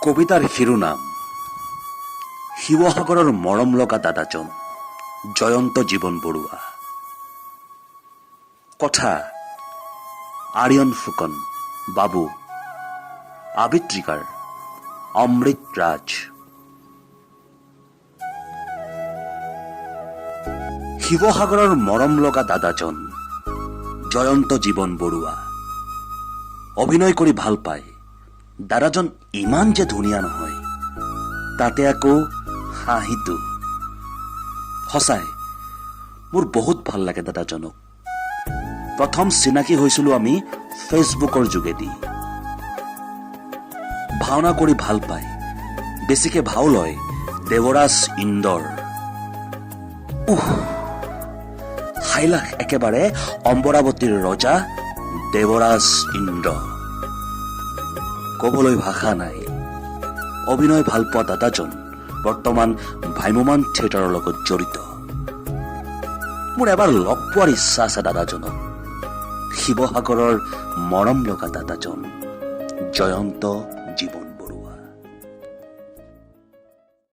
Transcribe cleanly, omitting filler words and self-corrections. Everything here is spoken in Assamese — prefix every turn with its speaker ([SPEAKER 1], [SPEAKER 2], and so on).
[SPEAKER 1] কবিতাৰ শিৰোনাম শিৱসাগৰৰ মৰম লগা দাদাজন জয়ন্ত জীৱন বৰুৱা। কথা আৰিয়ন ফুকন বাবু, আবৃত্তিকাৰ অমৃত ৰাজ। শিৱসাগৰৰ মৰম লগা দাদাজন জয়ন্ত জীৱন বৰুৱা অভিনয় কৰি ভাল পায়। দাদাজন ইমান যে ধুনীয়া নহয়, তাতে আকৌ হাঁহিটো। সঁচাই মোৰ বহুত ভাল লাগে দাদাজনক। প্ৰথম চিনাকি হৈছিলো আমি ফেচবুকৰ যোগেদি। ভাওনা কৰি ভাল পায়, বেছিকে ভাও লয় দেৱৰাজ ইন্দৰ। উহ, সাইলাখ একেবাৰে অম্বৰাৱতীৰ ৰজা দেৱৰাজ ইন্দ্ৰ। ক'বলৈ ভাষা নাই। অভিনয় ভাল পোৱা দাদাজন বৰ্তমান ভ্ৰাম্যমাণ থিয়েটাৰৰ লগত জড়িত। মোৰ এবাৰ লগ পোৱাৰ ইচ্ছা আছে দাদাজনক। শিৱসাগৰৰ মৰম লগা দাদাজন জয়ন্ত জীৱন।